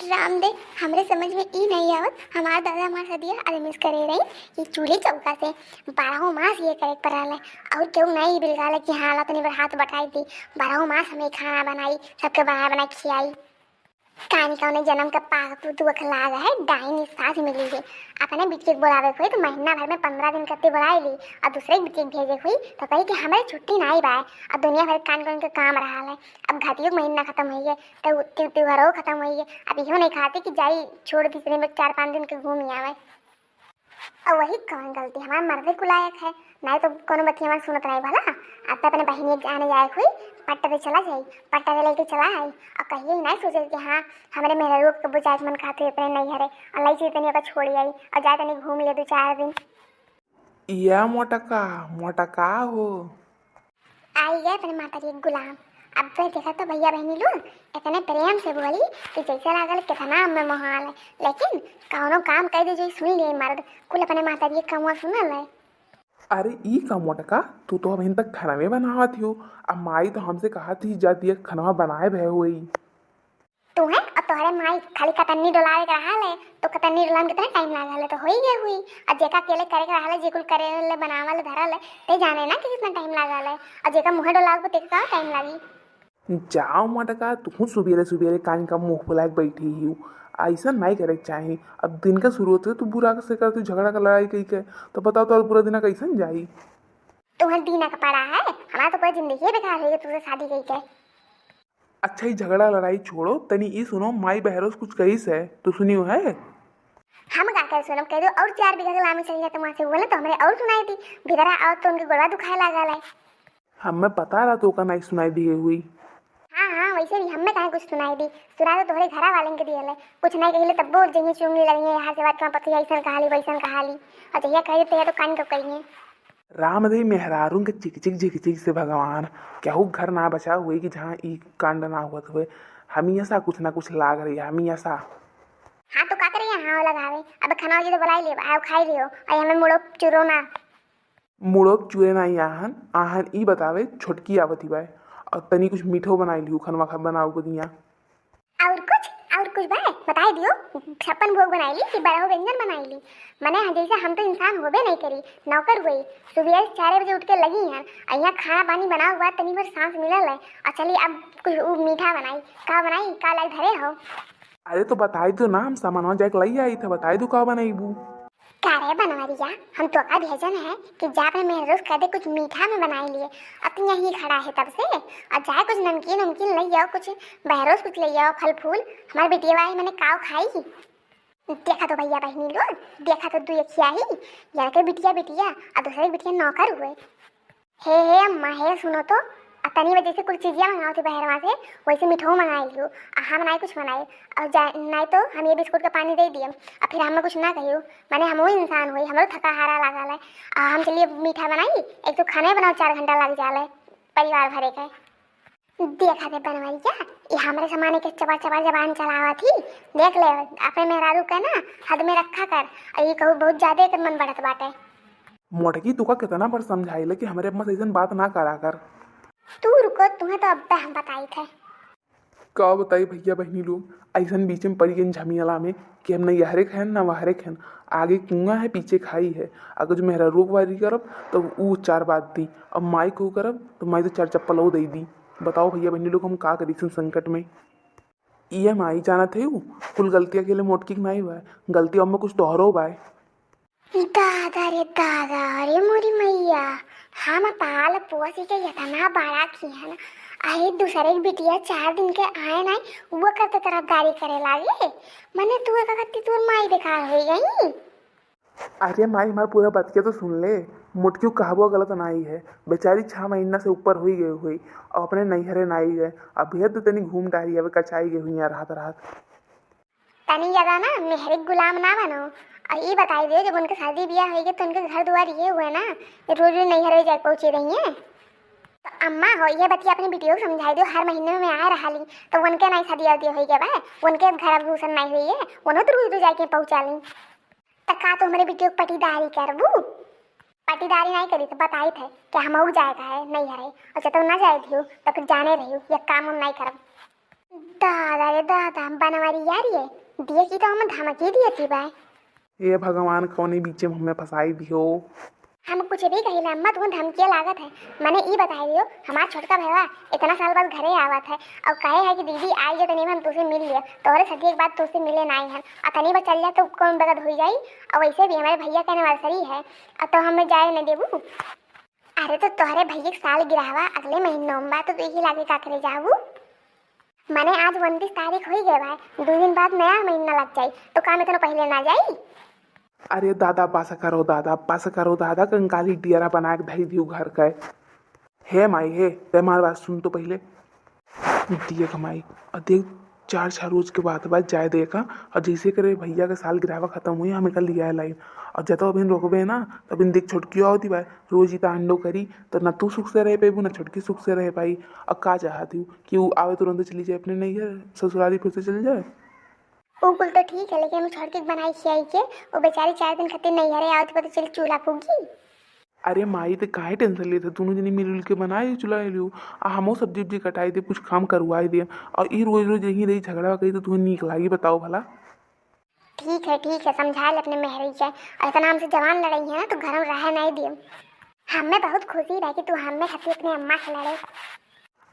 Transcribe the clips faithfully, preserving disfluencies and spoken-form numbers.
राम दे, हमरे समझ में ई नहीं आवत, हमार दादा हमार सदिया आदमी से करे रही, ये चूल्हे चौका से बारहों मास ये करे के पड़ल है। और केहू नहीं बिलगाले कि हाँ, ला तनी बार हाथ बटाई दी, बारहों मास हमें खाना बनाई, सबके बनाए बनाए खियाई। कानी कौने जन्म के पाप दुख लाग है, डाइन सास मिली है। अपने बिटिया के बोलावे के होई तो महीना भर में पंद्रह दिन करते बोलाई ली, और दूसरे के बिटिया के भेजे के होई तो कही कि हमरे छुट्टी नहीं बाय, और दुनिया भर कान कौन के काम रहा है। अब घातियों के महीना खत्म हुई है, तो त्योहारों खत्म हुई है, अब इहो नहीं खाते कि जाई छोड़ दी, तनी बस चार पाँच दिन के घूम ही आवे। और वही कौन गलती, हमार मर्दे कुलायक है, नहीं तो कोनो बतिया हमार सुनत नहीं भला। अब तो अपने बहिनी के जाने जाए हुई, पट्टा दे चला जाई, पट्टा दे लेके चला आई, और कहिए ही नहीं सोचे कि हाँ, हमरे मेहरारू के बुझाए के मन खाते अपने नहीं हरे, और लई चली तनी ओका छोड़ी आई, और जाए तनी घूम ले दो चार दिन। या मोटका, मोटका हो। आई गए अपने माता जी के गुलाम। अब तो देखा तो भैया बहनी लोग इतने प्रेम से बोली कि जैसे लागल कितना में मोहाल है, लेकिन कौनो काम कह दीजिए सुन लिए मर्द, कुल अपने माता जी के कमुआ सुनल है। अरे ई का मोटका, तू तो अभी तक खाना में बनावत हो, अब माई तो हमसे कहा थी जा दिया खाना बनाए भय हुई। तू है और तोहरे माई खाली कतन्नी डोलावे के रहा ले, तो कतन्नी डोलावे में कितना टाइम लागल है, तो हो ही गए हुई। और जेका अकेले करे के रहा ले, जे कुल करे ले, बनावल धरल है, ते जाने ना कि कितना टाइम लागल है, और जेका मुँहे डोलावे को तेका का टाइम लागी। जाओ मोटका, तू सुबेरे सुबेरे कान का मुँह फुला के बैठी ही हो, ऐसा नहीं करे के चाही। अब दिन का शुरू होते तू बुरा से कर, तू झगड़ा का लड़ाई कही के, तो बताओ तो पूरा दिन कैसन जाई? तुम्हारे दीना का पड़ा है, हमारा तो पूरा जिंदगी बेकार हो गई तुझसे शादी कही के। अच्छा, ई झगड़ा लड़ाई छोड़ो, तनी ई सुनो, माई बहरोस कुछ कहिस है, तो सुनियो है? हम का कह सुनब, कह दो और चार बीघा के लामी चल जाते वहाँ से, बोले तो हमरे और सुनाई दी, भीतरा आओ तो उनके गोड़वा दुखाए लागल है। हमें पता रहा तो का नहीं सुनाई दिए हुई। हाँ, हाँ, वैसे भी हमें काहे कुछ सुनाई दी, सुना तो तोहरे घरा वाले के दिए ले, कुछ नहीं कहिले तब बोल जइए चुंगली लगिए, यहाँ से बात कहाँ पति ऐसन कहाली वैसन कहाली, और जहिया कह देते हैं तो कान को कहिए। राम दे मेहरारून के चिकचिक झिकचिक से भगवान, केहू घर ना बचा हुए कि जहाँ ई कांड ना होत हुए। हमेशा कुछ ना कुछ लाग रही है, हमेशा। हाँ तो का करे यहाँ लगावे, अब खाना हो जी तो बुलाई ले, आओ खाई लियो, और हमें मुड़ो चुरो ना। मुड़ो चुरे ना ही आहन, आहन ई बतावे छोटकी आवत ही बाय, और तनी कुछ मीठो बनाई लियो, खनवा खा बनाओ को दिया। और कुछ, और कुछ बा, बताई दियो। छप्पन भोग बनाई ली कि बारह व्यंजन बनाई ली। मने हाँ, जैसे हम तो इंसान होबे नहीं करी, नौकर हुई। सुबह चार बजे उठ के लगी हैं, और यहाँ खाना पानी बनाओ के बाद तनी भर सांस मिलल है। और चली अब कुछ उ मीठा बनाई, का बनाई, का लाई धरे हो? अरे तो बताई दो ना, हम सामानवा जाके लई आई थे, बताई दो का बनाईबू। का रे बनवरिया, हम तोका भेजन है कि जा अपने मेहरोस कह दे कुछ मीठा में बनाई लिए। अब तो यहीं खड़ा है तब से, और जाए कुछ नमकीन उमकीन ले आओ, कुछ बहरोस कुछ ले आओ, फल फूल। हमारे बिटिया भाई मने काव खाई। देखा तो भैया बहनी लोग, देखा तो दुई अखिया ही, यार के बिटिया बिटिया, और दूसरे के बिटिया नौकर हुए। हे, हे अम्मा, हे सुनो तो, आ तनी बजे से कुल चीजिया मंगाओ थे बहरवा से, वैसे मिठो मंगाई लियो, आ हम नाई कुछ बनाए, और जा, नाई तो हम ये बिस्कुट का पानी दे दिए, और फिर हमें कुछ ना कहियो, माने हमहू इंसान होई, हमरो थका हारा लागल है, आ हम चलिए मीठा बनाई, एक तो खाना ही बनाओ चार घंटा लग जाल है, परिवार भरे के। देखा थे बनवरिया, ये हमरे समाने के चबा चबा जबान चलावत ही, देख ले, अपने मेहरारू के ना हद में रखा कर, और ये कहू बहुत ज्यादा एकर मन बढ़त बाटे। मोटकी, तोका कितना बार समझाइले कि हमरे अम्मा से ऐसन बात ना करा कर। तू रुको, तुम्हें तो अब्बे हम बताई थे। का बताई भैया बहनी लोग, ऐसन बीच में पड़ी गई झमेला में कि हम न यहरे खाएन न वहरे खाएन। आगे कुआं है, पीछे खाई है। अगर जो मेहरारू के बारी करब तो ऊ चार बात दी, अब माई को करब तो माई तो चार चप्पल दे दी। बताओ भैया बहनी लोग, हम का करी ऐसन संकट में? ई एम आई जानत है ऊ, कुल गलती अकेले मोटकी के नाई बा, गलती अब में कुछ तोहरो बा। दादा रे दादा, अरे मोरी मैया, हम पाल पोस के इतना बड़ा किहन, अहे दूसरे के बिटिया चार दिन के आए नाई, वो करते तरफदारी करे लागे। मने तू एका खातिर तोर माई बेकार हो गई। अरे माई, हमार पूरा बतिया तो सुन ले। मोटकी कहबो गलत नाई है, बेचारी छह महीना से ऊपर हुई गई हुई, और अपने नैहरे नाई गए। अब भेद तनी घूम टहरी, अब कचाई गई हुई यहाँ रहत रहत। तनी ज्यादा ना मेहरे के गुलाम ना बनो। और ये बताई दे, जब उनके शादी ब्याह होइगे तो उनके घर दुआर ये हुए ना, ये रोज रोज नैहर जाए पहुँचे रही है। तो अम्मा हो, ये बतिया अपने बिटिया को समझाई दो, हर महीने में आ रहा ली, तो उनके नाई शादी उदी होइगे बा, उनके घर अब घूसन नाई हुई है, उन्हों तो रोज रोज जाके पहुँचा ली। तो का तू हमारे बिटिया को पटीदारी करबू? पटीदारी नहीं करी तो बताई थे कि हम जाए का है, नहीं है, और जब तक ना जाए दियो तो फिर जाने रहियो, ये काम हम नहीं करब। दादा रे दादा, बनवारी यार ये, दिए की तो हम धमकी दिए थी भाई। हे भगवान, कौने बीचे में हमें फंसाई दियो। हम कुछ भी कहिला अम्मा, तुम धमकिया लागत है। मने ई बताई दियो, हमार छोटका भैया इतना साल बाद घरे आवत है और कहे है कि दीदी आई जे तनी में हम तुसे मिल लिया, तोहरे सदी एक बात तुसे मिले नाई है, और तनी बार चल जा तो कौन बगत हुई जाई, और वैसे भी हमारे भैया का एनिवर्सरी है, और तो हमें जाए न देबू। अरे तो तोहरे भैया के साल गिरावा अगले महीना में बा, तो तू यही लागे का करे जाबू? माने आज उनतीस तारीख होई गए बा, दो दिन बाद नया महीना लग जाई, तो काम इतना पहले ना जाई? अरे दादा, बस करो दादा, बस करो दादा, कंकाली डियरा बना के धई दियो घर का। हे माई हे, ते हमार बात सुन तो पहले। देख माई, और देख, चार छह रोज के बाद, बाद जाए देख, हाँ? और जैसे करे भैया के साल गिरावा खत्म हुई, हम एकर लिया लाइन। और जब अभिन रोकबे ना, तब इन देख छोटकियो आवती बा, रोज ही तांडो करी, तो ना तू सुख से रह पेबू, ना छोटकी सुख से रह पाई। और का चाहत हूँ कि वो आवे तुरंत चली जाए अपने नैहर, ससुरारी फिर से चल जाए? उ कुल तो ठीक है, लेकिन हम छोटकी के बनाई खियाई के, वो बेचारी चार दिन खातिर नैहरे आवत बा तो चल चूल्हा फूकी। अरे माई, ते काहे टेंशन लेत है? दोनों जनी मिलजुल के बनाए चुला लियो, आ हमहू सब्जी उब्जी कटाई दे, कुछ काम करवाई दे। और ई रोज रोज यहीं रही झगड़ा करी तो तुम्हें नीक लागी, बताओ भला। ठीक है, ठीक है, समझा ले अपने मेहरी के। और इतना हमसे जवान लड़ाई है ना, तो घर में रह नहीं दियो। हमें बहुत खुशी रहे कि तू हमें खातिर अपने अम्मा से लड़े।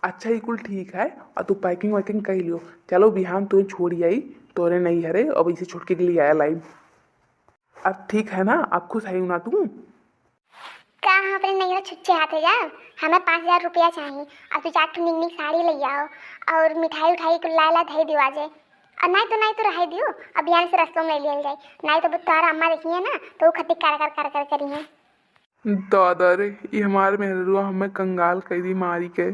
अच्छा, ई कुल ठीक है, और तू पैकिंग वैकिंग कर लियो। चलो, बिहान तू छोड़ी आई तोरे नैहरे, अब इसे छोटकी के लिए आया लाई। अब ठीक है ना, अब खुश है ना तू? का हम अपने नैहरा छुच्छे हाथे जाब? हमें पाँच हजार रुपया चाही। अब तू जाके निक निक साड़ी ले आओ और मिठाई उठाई कुल लाए ला धई दियो आजे। और नहीं तो, नहीं तो रह दियो, अब यहाँ से रस्तों में ले लिया जाए, नहीं तो तोहरा अम्मा देखी है ना, तो वो खत्ती कर कर कर कर करी है। दादा रे, ये हमारे मेहरुआ हमें कंगाल कर दी मारी के।